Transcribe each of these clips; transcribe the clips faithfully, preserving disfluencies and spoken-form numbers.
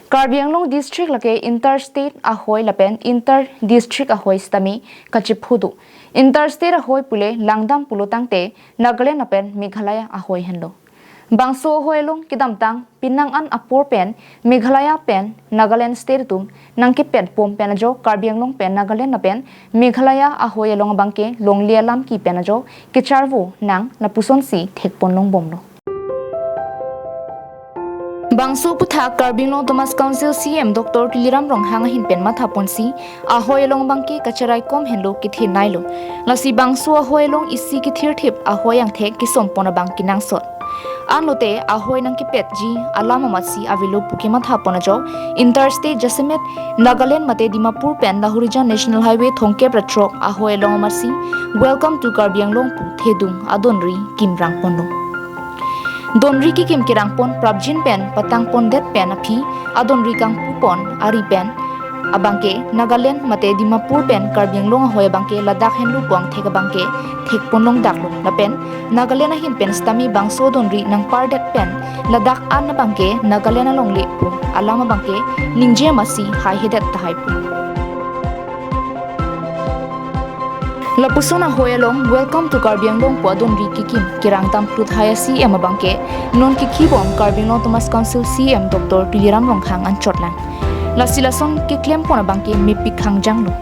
Karbi Anglong district lake interstate ahoi lapen inter district ahoi sitame kachiphudu. Interstate ahoi pule langdam pulo tangte Nagaland lapen Meghalaya ahoi henlo. Bangso ahoi along kedamtang penang an apor pen Meghalaya pen Nagaland state atum nangkepet bom pen ajok Karbi Anglong pen Nagaland lapen Meghalaya ahoi along abangke longle alam kepi pen ajok kecharvo nang lapusonsi thekpon longbomlo. Bangso aputhak Karbi Anglong Autonomous Council C E M Doctor Tuliram Ronghang ahin pen mathaponsi ahoi along abangke kacherai kom henlo kethe nailo. Lasi bangso ahoi along isi kethirthip ahoi angthek kesompon abang kenangsot. Anlote ahoi nangkepetji alam amatsi avelo pu kemathapon ajok interstate jasemet Nagaland mate Dimapur pen Lahorijan National Highway thomkep ra throk ahoi along amatsi Welcome to Karbi Anglong pu thedung adonri kimrangponlo. Donri kekim kerangpon prapjin pen patangpondet pen aphi adonri kangpupon ari pen abangke Nagaland mate Dimapur pen Karbi Anglong ahoi abangke ladak henlo pu angthek abangke thekpon longdaklo lapen Nagaland ahin pen sitame bangso donri nangpardet pen ladak an abangke Nagaland alongle pu alam abangke ningje amatsi haihedet tahai pu. Lapuson ahoi along Welcome to Karbi Anglong pu adonri kekim kerang dam plut hai a-C E M abangke non kekhibom Karbi Anglong Autonomous Council C E M Doctor Tuliram Ronghang anchotlang. Lasi lason keklempon abangke mepik hangjanglo.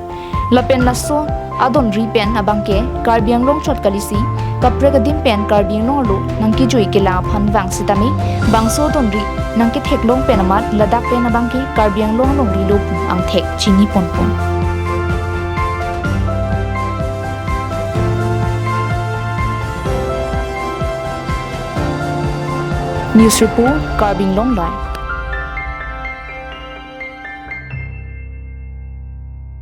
Lapen laso adonri pen abangke Karbi Anglong chot kalisi kaprek adim pen Karbi Anglong along nangkejui kelang aphan vang sitame bangso donri nangketheklong pen amat ladak pen abangke Karbi Anglong alonglelo pu angthek chiniponpon. News report, Karbi Anglong Live.